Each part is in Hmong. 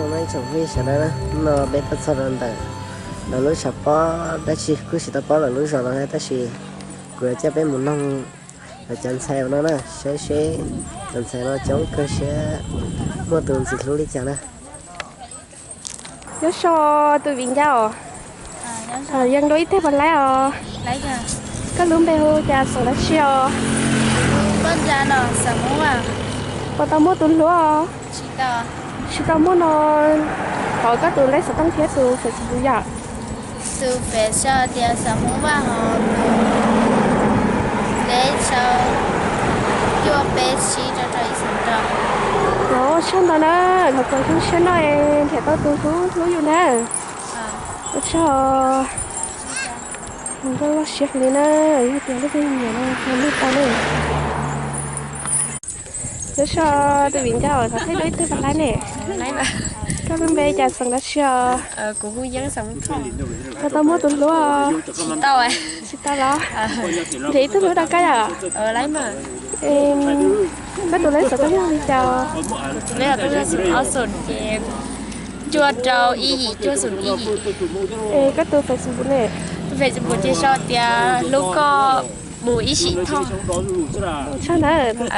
Ib tsoom phooj ywg sawv daws na, hnub no peb tuaj txog rau ntawm lawv lub tshav pob dab tsi, kuj tsis tau paub lawv lub zos no thiab, tab sis kuv yuav coj peb mus noog lawv cov ntxhais uas no na, saib seb cov ntxhais no coob kawg siab, muaj tus ntxim hlub li cas na. Nyob zoo tus viv ncaus, yeej dua ib teg pas laib os. Koj lub npe hu cas, xeem dab tsi os? Puas tau muaj tus hlub os? Tsis tau muaj no. Thov koj tus lej xov tooj thiab tus Facebook yom. Tus Face sau tias Xeem Hmoob Vaj, ho tus lej sau cuaj peb tsib rau rau ib xeem rau. Ua tsaug ntau na, thov kom zoo siab no nrhiav tau tus hlub hlub yus na. Ua tsaug. Nkauj loj siab heev li na, yog tias leej twg nyiam no ho nug tau na. Nyob zoo tus viv ncaus, thov thaij dua ib teg pas laib ne. Koj lub npe cas, xeem dab tsi os? Puas tau muaj tus hlub? Tsis tau los? Nrhiav ib tug hlub rau koj yom. Koj tus lej xov tooj yog li cas? Cuaj rau ib yim cuaj xoom ib yim. Es koj tus Facebook ne? Tus Facebook ces sau tias hlub koj mus ib sim thoj. Ua tsaug na, thov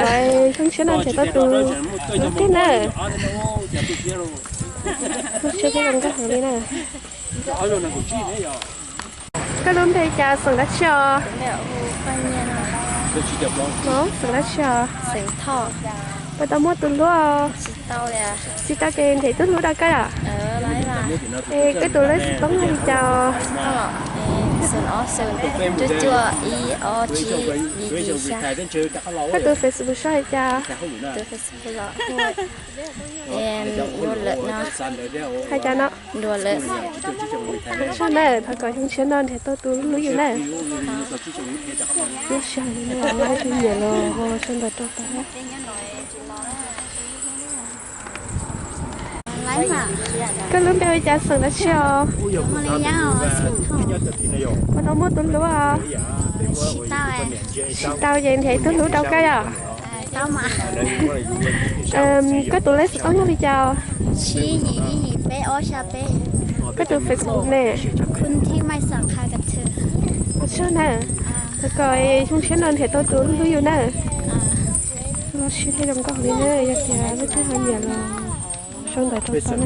kom zoo siab no nrhiav tau tus hlub tiag na. Zoo siab thiab zoo nkauj heev li na. Koj lub npe cas, xeem dab tsi os? Xeem dab tsi os? Puas tau muaj tus hlub? Tsis tau ces nrhiav tus hlub rau koj yom. Es koj tus lej xov tooj yog li cas? Koj tus Facebook sau li cas? Hais cas no? Ua tsaug na, thov kom zoo siab no nrhiav tau tus hlub yus na. Nyob zoo, tus nyiam los sau ntawv rau tau. Koj lub npe hu li cas, xeem dab tsi os? Puas tau muaj tus hlub os? Tsis tau ces nrhiav tus hlub rau koj yom. Koj tus lej xov tooj yog li cas? Koj tus Facebook ne? Ua tsaug na, thov kom zoo siab no nrhiav tau tus hlub yus na. Loj siab thiab zoo nkauj li na, yog tias leej twg ho nyiam los sau ntawv rau tau na.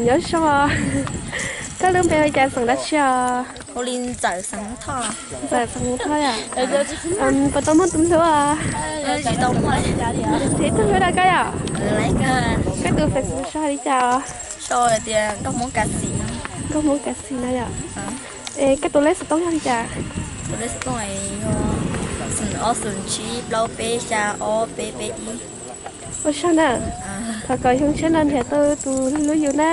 Nyob zoo, koj lub npe hu li cas, xeem dab tsi os? Ntxawm, xeem Hmoob Thoj yom. Puas tau muaj tus hlub? Nrhiav tus hlub rau koj yom. Koj tus Facebook sau li cas os? Nkauj Hmoob Kav Xis no yom. Es koj tus lej xov tooj yog li cas? Ua tsaug na, thov kom zoo siab no nrhiav tau tus hlub yus na.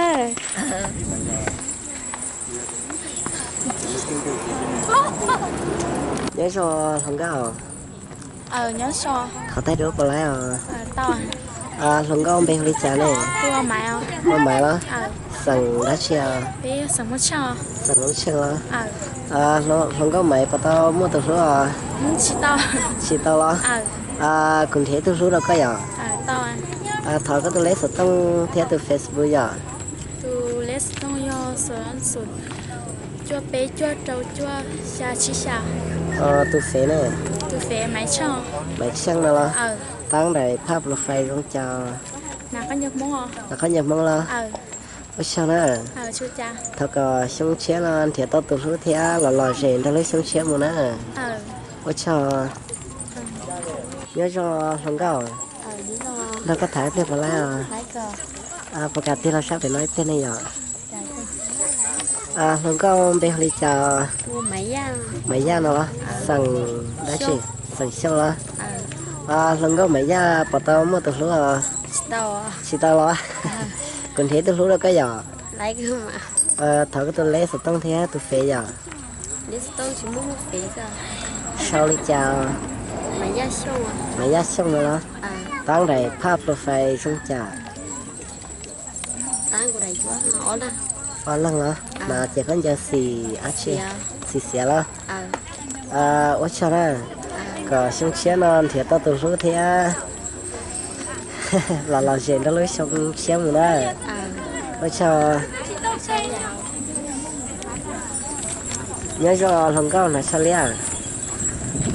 Nyob zoo hluas nkauj. Thov thaij duab puas laib os. Hluas nkauj npe hu li cas ne? Hu Maiv los? Xeem dab tsi os? Xeem Hmoob Tsheej los? Hluas nkauj Maiv puas tau muaj tus hlub os? Tsis tau los? Kuv nrhiav tus hlub rau koj yom. Thov koj tus lej xov tooj thiab tus Facebook yom. Tus Face ne? Maiv Tsheej no los? Tab nraim phaj profile zoo cas? Qhov nyiam Hmoob los? Ua tsaug na. Thov kom xyoo tshiab no nrhiav tau tus hlub thiab los lom zem nrog lub xyoo tshiab mus na. Ua tsaug. Nyob zoo hluas nkauj. Nrog koj tham ib pliag puas laib os? Puas kam tig los sab pem no ib pliag ne yom? Hluas nkauj npe hu li cas? Maiv Yaj no los? Xeem dab tsi? Xeem Xyooj los? Hluas nkauj Maiv Yaj puas tau muaj tus hlub os? Tsis tau los? Kuv nrhiav tus hlub rau koj yom. Thov koj tus lej xov tooj thiab tus Face yom. Sau li cas? Maiv Yaj Xyooj no los? Tab nraim phaj profile zoo cas? Ob leeg los? Mas ces koj ncaws xim dab tsi? Xim xiav los? Ua tsaug na. Kom xyoo tshiab no nrhiav tau tus hlub thiab Los lom zem nrog lub xyoo tshiab mus na. Ua tsaug. Nyob zoo hluas nkauj, hnov tshaj liab.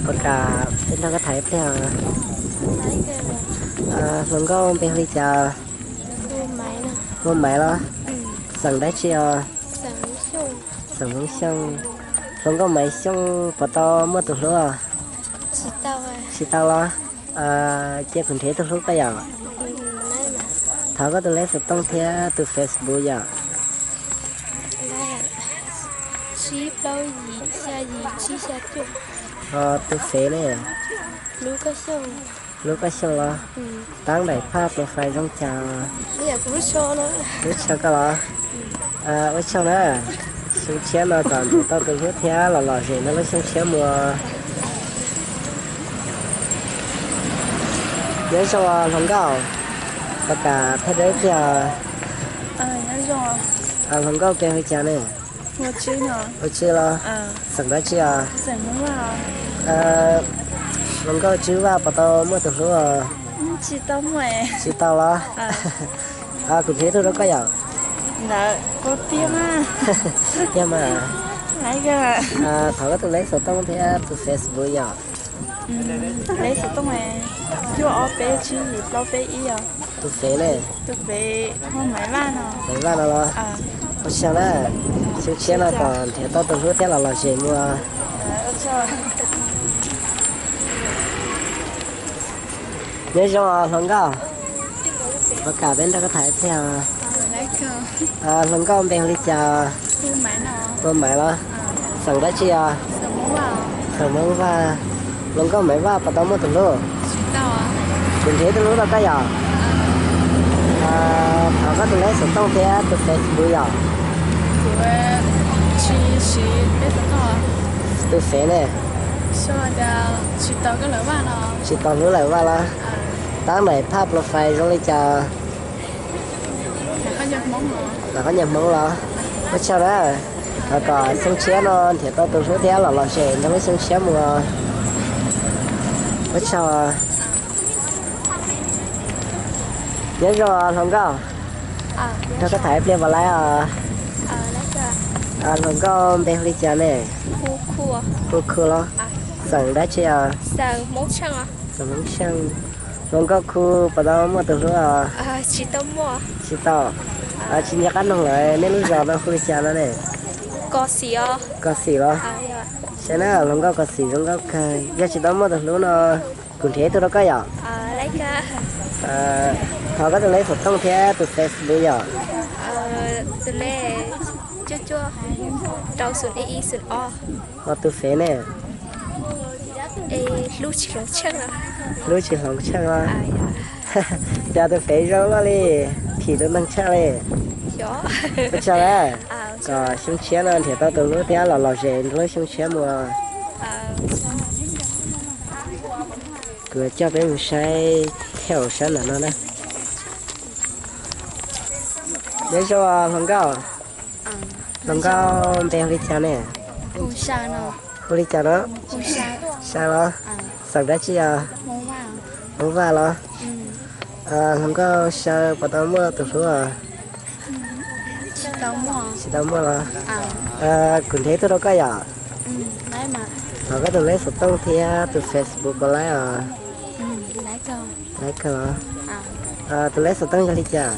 Puas kam peb nrog koj tham ib pliag? Hluas nkauj npe hu li cas? Hu Maiv los? Xeem dab tsi os? Xeem Hmoob Xyooj. Hluas nkauj Maiv Xyooj puas tau muaj tus hlub? Tsis tau los? Cia kuv nrhiav tus hlub koj yom. Thov koj tus lej xov tooj thiab tus Facebook yom. Ho tus fev ne? Hlub Koj Xyooj los? Tab daim phaj profile zoo cas? Hlub tshaj koj los? Ua tsaug na. Xyoo tshiab no kom nrhiav tau tus hlub thiab los lom zem nrog lub xyoo tshiab mus. Nyob zoo hluas nkauj, puas kam thaij duab ib pliag? Hluas nkauj npe hu li cas ne? Ua Tswb los? Xeem dab tsi os? Hluas nkauj Tswb Vaj puas tau muaj tus hlub os? Tsis tau los? Kuv nrhiav ib tug rau koj yom. Tiag mas. Thov koj tus lej xov tooj thiab tus Facebook yom. Lej xov tooj cuaj ob peb tsib yim plaub peb ib os. Tus fev ne? Tus fev Maiv Vaj no los? Ua tsaug na. Xyoo tshiab no kom nrhiav tau tus hlub thiab los lom zem mus. Nyob zoo hluas nkauj, puas kam peb nrog koj tham ib pliag? Hluas nkauj npe hu li cas? Hu Maiv los? Xeem dab tsi os? Xeem Hmoob Vaj. Hluas nkauj Maiv Vaj puas tau muaj tus hlub? Kuv nrhiav tus hlub rau koj yom. Thov koj tus lej xov tooj thiab tus Facebook yom. Tus fev ne? Tsis tau hlub lawm Vaj los? Tab daim phaj profile zoo li cas? Lam qhob nyuag Hmoob los? Ua tsaug na. Thov kom xyoo tshiab no nrhiav tau tus hlub thiab los lom zem nrog lub xyoo tshiab mus. Ua tsaug. Nyob zoo hluas nkauj, nrog koj tham ib pliag puas laib os? Hluas nkauj npe hu li cas ne? Hu Khu los? Xeem dab tsi os? Xeem Hmoob Xyooj. Hluas nkauj Khu puas tau muaj tus hlub os? Tsis tau. Tsis nco qab noog lawm, nej lub zos no hu li cas no ne? Kos Xim los? Saib na, hluas nkauj Kos Xim zoo nkauj kawg. Yog tsis tau muaj tus hlub no, kuv nrhiav ib tug rau koj yom. Thov koj tus lej xov tooj thiab tus Facebook yom. Ho tus fev ne? Hlub tsis hloov tsheej los? Cas tus fev zoo luaj li, phim tus neeg tshaj li. Ua tsaug na. Kom xyoo tshiab no nrhiav tau tus hlub thiab los lom zem nrog lub xyoo tshiab mus. Kuv coj peb mus saib thauj sab nram no na. Nyob zoo hluas nkauj. Hluas nkauj npe hu li cas ne? Hu li cas no? Saw los? Xeem dab tsi os? Hmoob Vaj los? Hluas nkauj Saw puas tau muaj tus hlub os? Tsis tau muaj los? Kuv nrhiav ib tug rau koj yom. Thov koj tus lej xov tooj thiab tus Facebook puas laib os? Laib kawg los? Tus lej xov tooj yog li cas?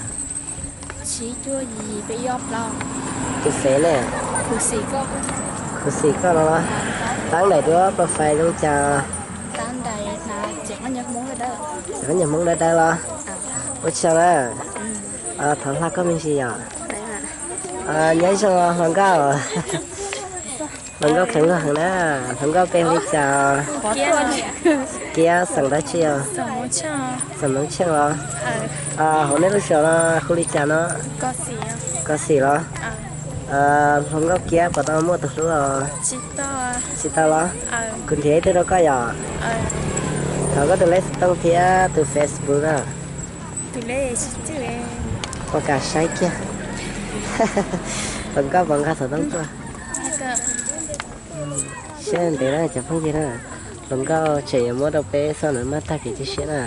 Tus fev ne? Khuv xim koj no los? Tab daim duab profile zoo cas? Qhob nyuag Hmoob dawb dawb los? Ua tsaug na. Thov hla koj me ntsis yom. Nyob zoo hluas nkauj. Hluas nkauj kheev luag heev na. Hluas nkauj npe hu li cas? Kiab, xeem dab tsi os? Xeem Hmoob Tsheej los? Hauv nej lub zos no hu li cas no? Kos Xim los? Hluas nkauj Kiab puas tau muaj tus hlub os? Tsis tau los? Kuv nrhiav ib tug rau koj yom. Thov koj tus lej xov tooj thiab tus Facebook na. Puas kam saib kiag? Hluas nkauj puas nqa xov tooj tuaj? Siab ntev na cov phooj ywg na. Hluas nkauj tseem yuav muab rau peb xoj no mas tag kev cia siab na.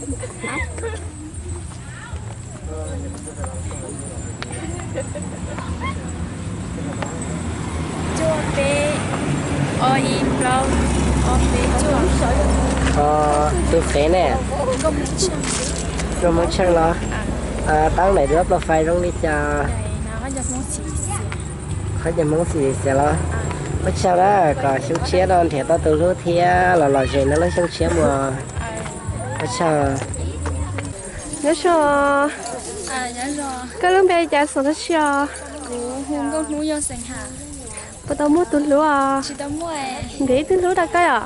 Cuaj peb, ob ib plaub, ob peb cuaj. Tus fev ne? Nkauj Hmoob Tsheej los? Tab ntawm tus profile zoo li cas? Qhov cov Hmoob xim xim los? Ua tsaug na, kom xyoo tshiab no nrhiav tau tus hlub thiab los lom zem no lub xyoo tshiab mus. Ua tsaug. Nyob zoo. Koj lub npe cas xeem dab tsi os? Puas tau muaj tus hlub os? Nrhiav ib tug hlub rau koj yom?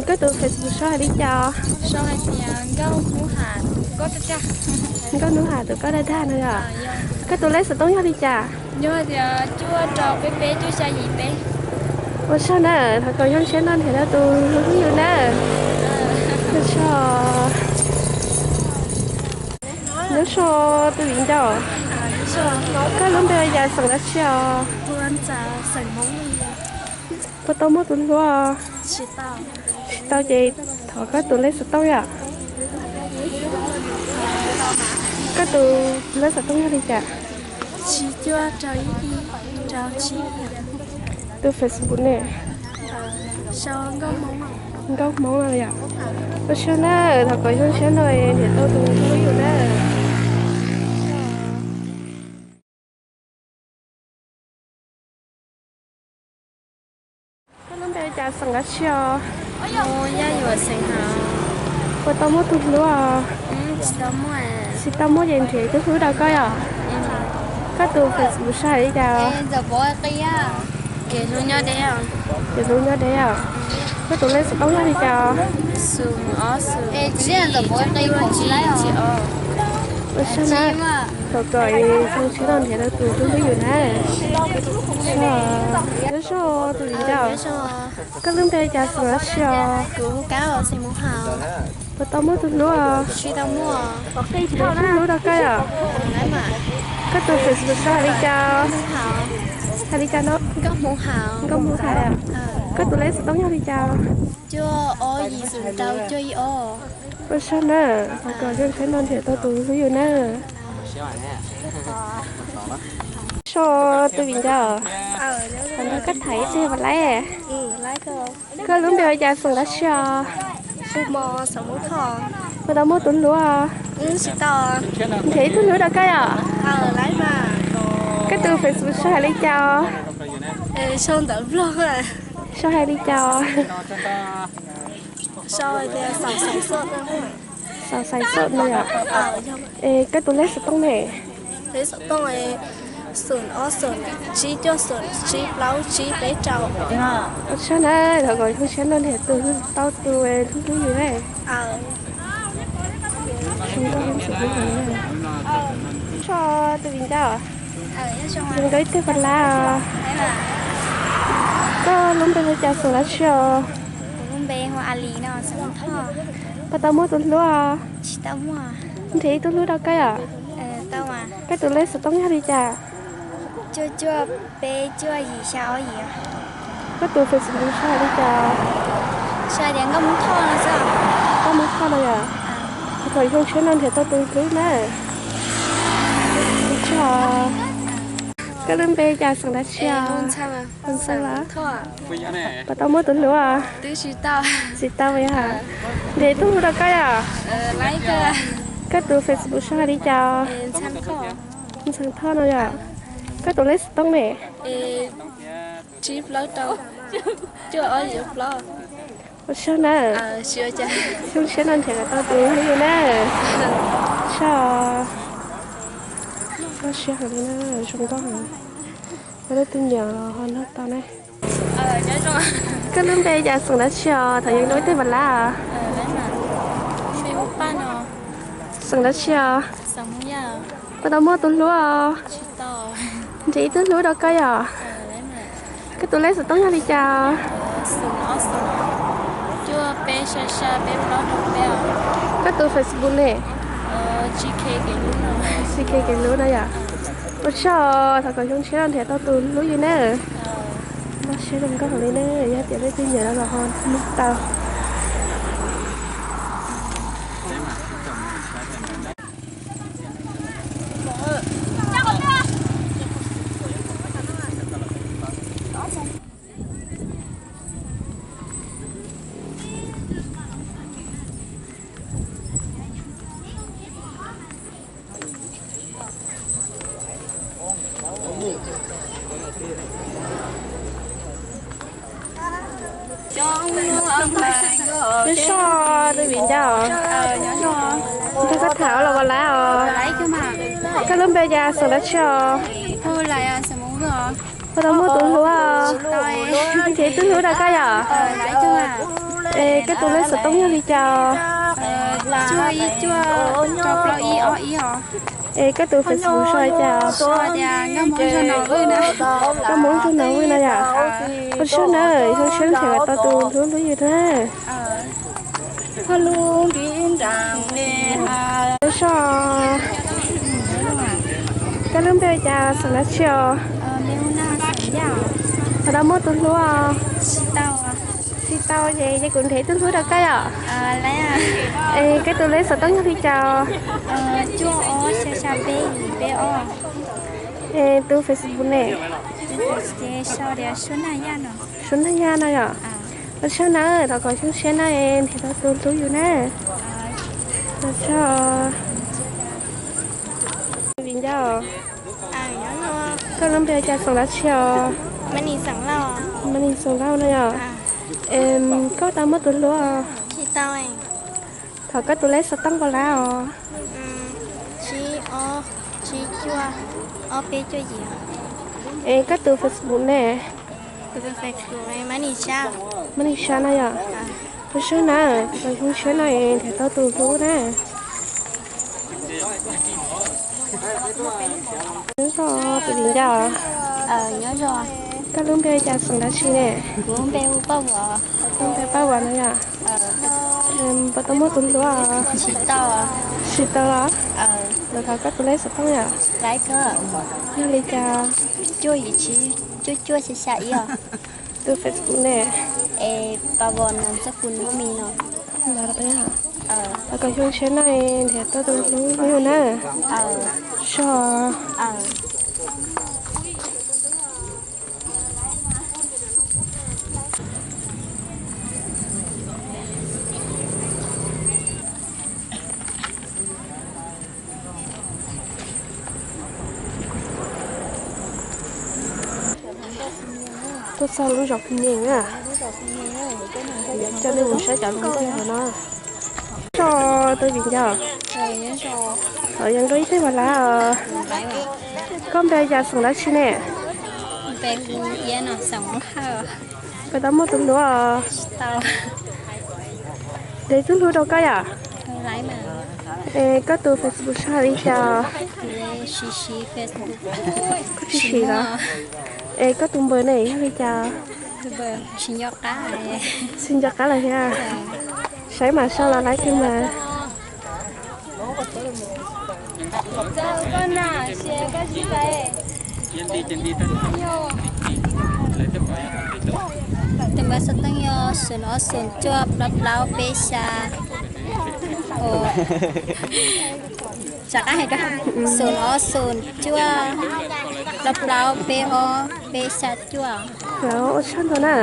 Koj tus Facebook sau hais li cas os? Nkauj Hnub Ham tus koj dag dag no yom? Koj tus lej xov tooj yog li cas? Ua tsaug na, thov kom zoo siab no nrhiav tau tus hlub yus na. Ua tsaug. Nyob zoo tus viv ncaus, koj lub npe ua cas xeem dab tsi os? Puas tau muaj tus hlub os? Tsis tau ces thov koj tus lej xov tooj yom. Koj tus lej xov tooj yog li cas? Tus Facebook ne? Nkauj Hmoob no yom? Ua tsaug na, thov kom zoo siab no nrhiav tau tus hlub yus na. Koj lub npe cas xeem dab tsi os? Puas tau muaj tus hlub os? Tsis tau muaj ces nrhiav ib tug hlub rau koj yom? Koj tus Facebook sau hais li cas? Kev hlub nyob deb os. Koj tus lej xov tooj yog li cas? Ua tsaug na, thov kom zoo siab no nrhiav tau tus hlub yus na. Nyob zoo tus viv ncaus, koj lub npe cas xeem dab tsi os? Puas tau muaj tus hlub os? Nrhiav ib tug hlub rau koj yom? Koj tus Facebook sau hais li cas? Hais li cas no? Nkauj Hmoob Ham. Koj tus lej xov tooj yog li cas? Ua tsaug na, thov kom zoo siab no nrhiav tau tus hlub yus na. Nyob zoo tus viv ncaus, thov nrog koj tham ib teg puas laib? Koj lub npe ua cas xeem dab tsi os? Puas tau muaj tus hlub os? Nrhiav ib tug hlub rau koj yom? Koj tus Facebook sau hais li cas os? Sau hais li cas os? Xaus xais xom no yom? Es koj tus lej xov tooj ne? Lej xov tooj xoom ob xoom tsib cuaj xoom tsib plaub tsib peb rau. Ua tsaug na, thov kom zoo siab no nrhiav tau tus hlub hlub yus na. Nyob zoo tus viv ncaus, zoo nkauj ib teg puas laib os? Koj lub npe hu cas xeem dab tsi os? Puas tau muaj tus hlub os? Nrhiav ib tug hlub rau koj yom? Koj tus lej xov tooj yog li cas? Koj tus Facebook sau hais li cas? Nkauj Hmoob Thoj no yom? Thov zoo siab no nrhiav tau tus hlub na. Koj lub npe cas xeem dab tsi os? Puas tau muaj tus hlub os? Tsis tau yom? Nrhiav ib tug hlub rau koj yom? Koj tus Facebook sau hais li cas? Ntxhee Thoj no yom? Koj tus lej xov tooj ne? Ua tsaug na. Zoo siab no nrhiav kom tau tus hlub yus na. Tsaug. Koj siab heev li na, zoo nkauj heev. Koj leej twg nyiam ho nug tau na. Koj lub npe cas xeem dab tsi os? Thov zoo nkauj ib teg puas laib os? Xeem dab tsi os? Puas tau muaj tus hlub os? Nrhiav ib tug hlub rau koj yom? Koj tus lej xov tooj yog li cas? Koj tus Facebook ne? G K Kev Hlub no yom? Ua tsaug, thov kom zoo siab los nrhiav tau tus hlub yus na. Npaj siab zoo nkauj heev li na, yog tias leej twg nyiam no los ho nug tau. Nyob zoo tus viv ncaus, nrog koj tham los ua laiv os. Koj lub npe cas, xeem dab tsi os? Puas tau muaj tus hlub os? Nrhiav ib tug hlub rau koj yom? Es koj tus lej xov tooj yog li cas? Es koj tus Facebook sau li cas? Koj Hmoob Ntsuag Nov Vwj no yom? Ua tsaug nawb, zoo siab nrhiav tau tus hlub hlub yus na. Nyob zoo, koj lub npe cas, xeem dab tsi os? Puas tau muaj tus hlub os? Tsis tau, ces kuv nrhiav ib tug hlub rau koj yom. Es koj tus lej xov tooj yog li cas? Es tus Facebook ne? Suab Nag Yaj no yom? Ua tsaug nawb, thov kom zoo siab na, nrhiav tau tus hlub yus na. Ua tsaug. Viv ncaus, koj lub npe cas, xeem dab tsi os? Mab Nis Xeem Lauj no yom? Koj tau muaj tus hlub os? Thov koj tus lej xov tooj puas lab os? Es koj tus Facebook ne? Mab Nis Sab no yom? Ua tsaug na, thov zoo siab na, nrhiav tau tus hlub na. Nyob zoo tus viv ncaus, koj lub npe cas, xeem dab tsi ne? Lub npe Paj Vam no yom? Puas tau muaj tus hlub? Tsis tau los? Los thov koj tus lej xov tooj yom? Yog li cas? Tus Facebook ne? Thov kom zoo siab na, nrhiav tau tus hlub yus na. Tsaug. Tuaj txog lub zos Phu Nyeem na, coj nej mus saib cov hluas nkauj no. Tso, tus viv ncaus, thov zoo nkauj ib teg puas lab os. Koj npe cas, xeem dab tsi ne? Puas tau muaj tus hlub os? Nrhiav ib tug hlub rau koj yom? Es koj tus Facebook sau li cas? Kuv tsis siv los? Es koj tus npawb ne yog li cas? Tsis nco qab lawm thiab. Saib mam sau los laiv kiag mas. Tus npawb xov tooj yog xoom ob xoom cuaj plaub plaub peb xya. Rov qab hais rau, xoom ob xoom cuaj plaub plaub peb ob peb xya cuaj. Ua tsaug ntau na,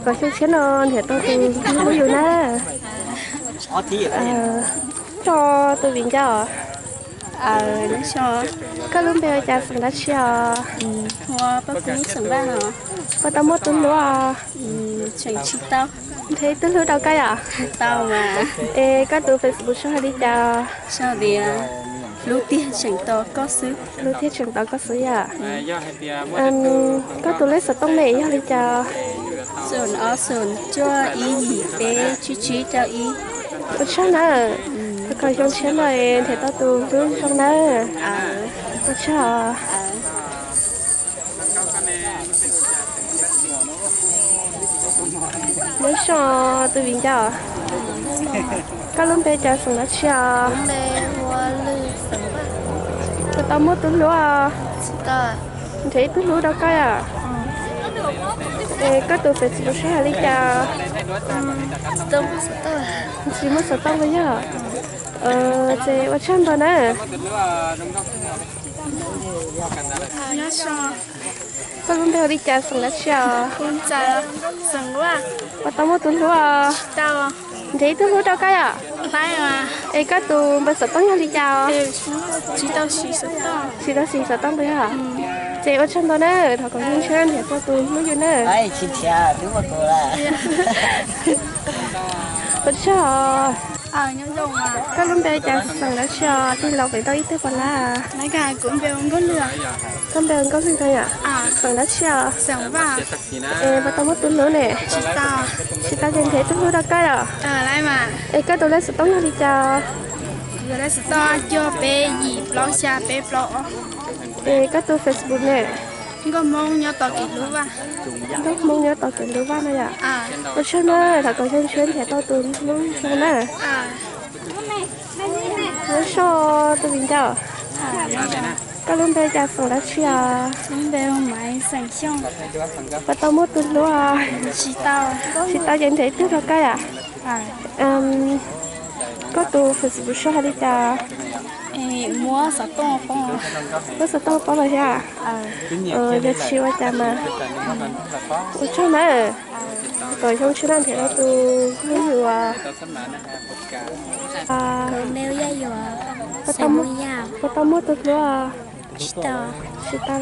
kom xyoo tshiab no nrhiav tau tus hlub yus na. Tso, tus viv ncaus, koj lub npe ua cas, xeem dab tsi os? Puas tau muaj tus hlub os? Nrhiav ib tug hlub rau koj yom? Es koj tus Facebook sau hais li cas? Hlub tiag tseem tos koj xwb yom. Koj tus lej xov tooj ne yog li cas? Xoom ob xoom cuaj ib yim peb tsib tsib rau ib. Ua tsaug na, kom xyoo tshiab no nrhiav tau tus hlub zoo nawb. Ua tsaug. Nyob zoo tus viv ncaus, koj lub npe cas, xeem dab tsi os? Puas tau muaj tus hlub os? Nrhiav ib tug hlub rau koj yom. Es koj tus Facebook sau hais li cas? Tsis muaj xov tooj los yog? Ces ua tsaug ntau na. Koj lub npe hu li cas, xeem dab tsi os? Puas tau muaj tus hlub os? Nrhiav ib tug hlub rau koj yom. Es koj tus npawb xov tooj yog li cas os? Tsis tau siv xov tooj puas yog? Ces ua tsaug ntau na, thov kom zoo siab nrhiav tau tus hlub yus na. Ua tsaug. Koj lub npe cas xeem dab tsi os? Tig los pem tau ib teg pos lab. Koj npe ua Nkauj Hwj tau yom? Xeem dab tsi os? Es puas tau muaj tus hlub ne? Tsis tau ces nrhiav ib tug hlub rau koj yom? Es koj tus lej xov tooj yog li cas? Es koj tus Facebook ne? Nkauj Hmoob nyob tos kev hlub Vaj no yom? Ua tsaug na, thov kom zoo siab nrhiav tau tus hlub zoo na. Nyob zoo tus viv ncaus. Koj lub npe cas xeem dab tsi os? Puas tau muaj tus hlub os? Tsis tau ces nrhiav ib tug rau koj yom? Koj tus Facebook sau hais li cas? Muab xov tooj poob los thiab. Yog tsis ua cas mas. Ua tsaug na. Kom zoo siab nrhiav tau tus hlub yus. Puas tau muaj tus hlub? Tsis tau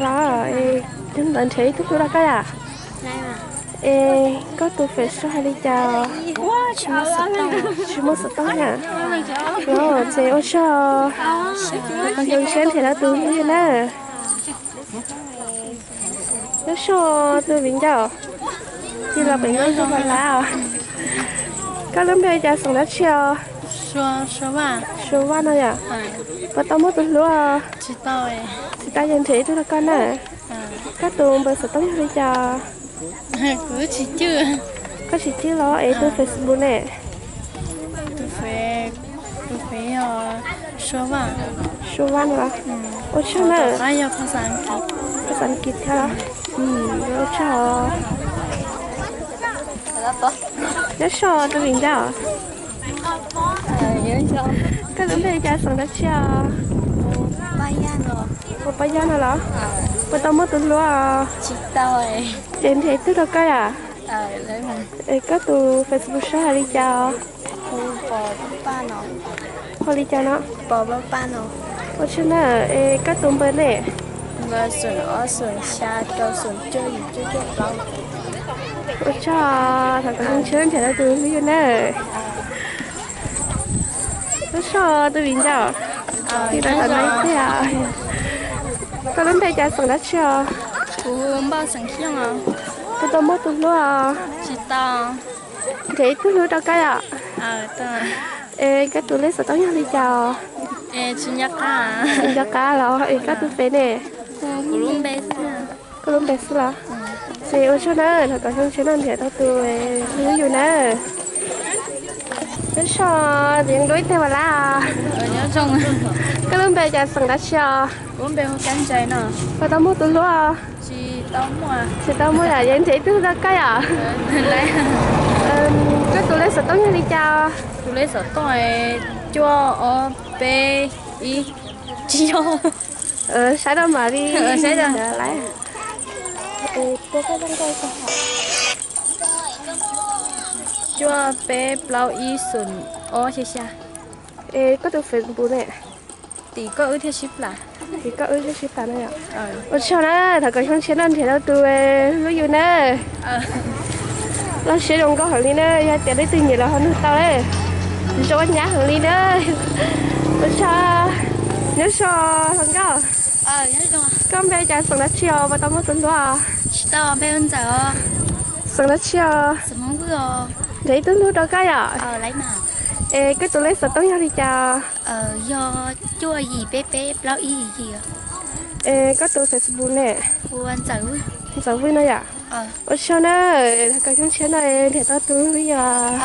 los? Yog li ntawd nrhiav ib tug hlub rau koj yom? Es koj tus Facebook sau hais li cas? Tsis muaj xov tooj na. Ces ua tsaug. Thov kom zoo siab nrhiav tau tus hlub yus na. Nyob zoo tus viv ncaus. Tig los pem no ib teg pos lab os. Koj lub npe cas xeem dab tsi os? Suav Vaj no yom? Puas tau muaj tus hlub os? Tsis tau ces nrhiav ib tug rau koj na. Koj tus npawb xov tooj yog li cas? Koj tsis cwj los? Es tus Facebook ne? Suav Vaj no los? Ua tsaug na. Phas xas As kiv thiab los? Ua tsaug. Nyob zoo tus viv ncaus. Koj lub npe cas xeem dab tsi os? Ua Paj Yaj no los? Puas tau muaj tus hlub os? Ces nrhiav ib tug rau koj yom? Es koj tus Facebook sau hais li cas os? Hu li cas no? Ua tsaug na. Es koj tus npawb ne? Ua tsaug, thov kom zoo siab nrhiav tau tus hlub yus na. Nyob zoo tus viv ncaus. Tig rau tom no ib teg. Koj lub npe cas xeem dab tsi os? Puas tau muaj tus hlub os? Nrhiav ib tug hlub rau koj yom? Es koj tus lej xov tooj yog li cas os? Tsis nco qab los? Es koj tus Face ne? Koj lub npe xwb los? Ces ua tsaug na, thov kom zoo siab nrhiav tau tus hlub yus na. Nyob zoo, tus yeej dua ib teg pos lab. Koj lub npe cas xeem dab tsi os? Puas tau muaj tus hlub? Tsis tau muaj yom, yeej nrhiav ib tug rau koj yom. Koj tus lej xov tooj yog li cas? Tus lej xov tooj cuaj ob peb ib, tsis yog. Saib rau mam li. Cuaj peb plaub ib xoom ob xya xya. Es koj tus Facebook ne? Tim koj wb thiaj sib plam. Tim koj wb thiaj sib plam no yom. Ua tsaug na, thov kom zoo siab nrhiav tau tus hlub yus na. Loj siab zoo nkauj heev li na, yog tias leej twg nyiam los ho nug tau na. Zoo nyab heev li na. Ua tsaug. Nyob zoo hluas nkauj. Koj npe cas xeem dab tsi os, puas tau muaj tus hlub? Xeem dab tsi os? Nrhiav ib tug hlub rau koj yom. Es koj tus lej xov tooj yog li cas? Yog cuaj yim peb peb plaub ib yim yim. Es koj tus Facebook ne? Ntxawm Vwj no yom. Ua tsaug na, thov kom zoo siab na, nrhiav tau tus hlub yus.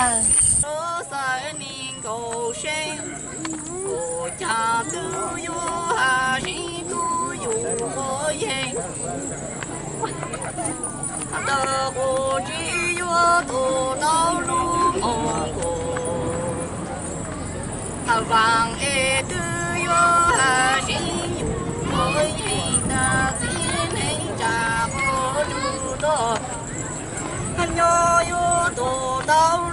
Nyob yuav tus tau